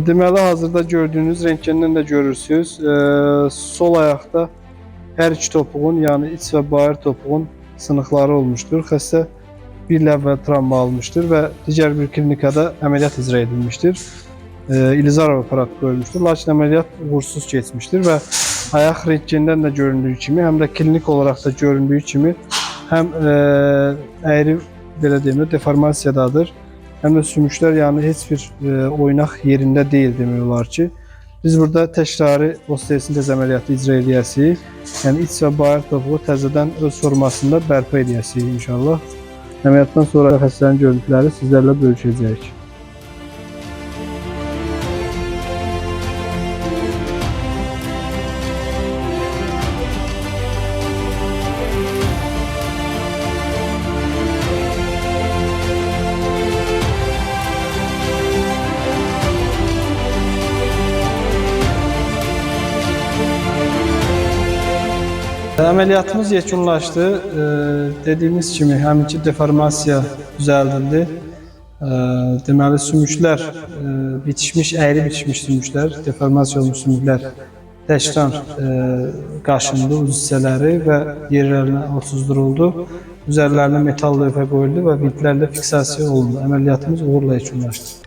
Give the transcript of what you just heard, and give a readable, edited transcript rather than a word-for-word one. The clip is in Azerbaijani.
Deməli, hazırda gördüyünüz rentgenden də görürsünüz. Sol ayaqda hər iki topuğun, yəni iç və bayır topuğun sınıqları olmuşdur. Xəstə bir il əvvəl travma almışdır və digər bir klinikada əməliyyat icra edilmişdir. İlizarov aparatı qoyulmuşdur. Lakin əməliyyat uğursuz keçmişdir və ayaq rentgenden də göründüyü kimi, həm də klinik olaraq da göründüyü kimi həm əyri belə deyim də deformasiyadadır. Həm də sümüklər, yəni heç bir oynaq yerində deyil demək olar ki. Biz burada təkrari osteosintez əməliyyatı icra eləyəsik. Yəni iç və bayır topuğu təzədən öz formasında bərpa eləyəsik inşallah. Əməliyyatdan sonra xəstənin görüntüləri sizlərlə bölüşəcəyik. Əməliyyatımız yekunlaşdı. Dediyimiz kimi həminki deformasiya düzəldildi. Deməli sümüklər bitişmiş, əyri bitişmiş sümüklər, deformasiya olmuş sümüklər təkrar qaşındı uz hissələri və yerlərinə otuzduruldu. Üzərlərinə metal lövhə qoyuldu və vintlərlə fiksasiya olundu. Əməliyyatımız uğurla yekunlaşdı.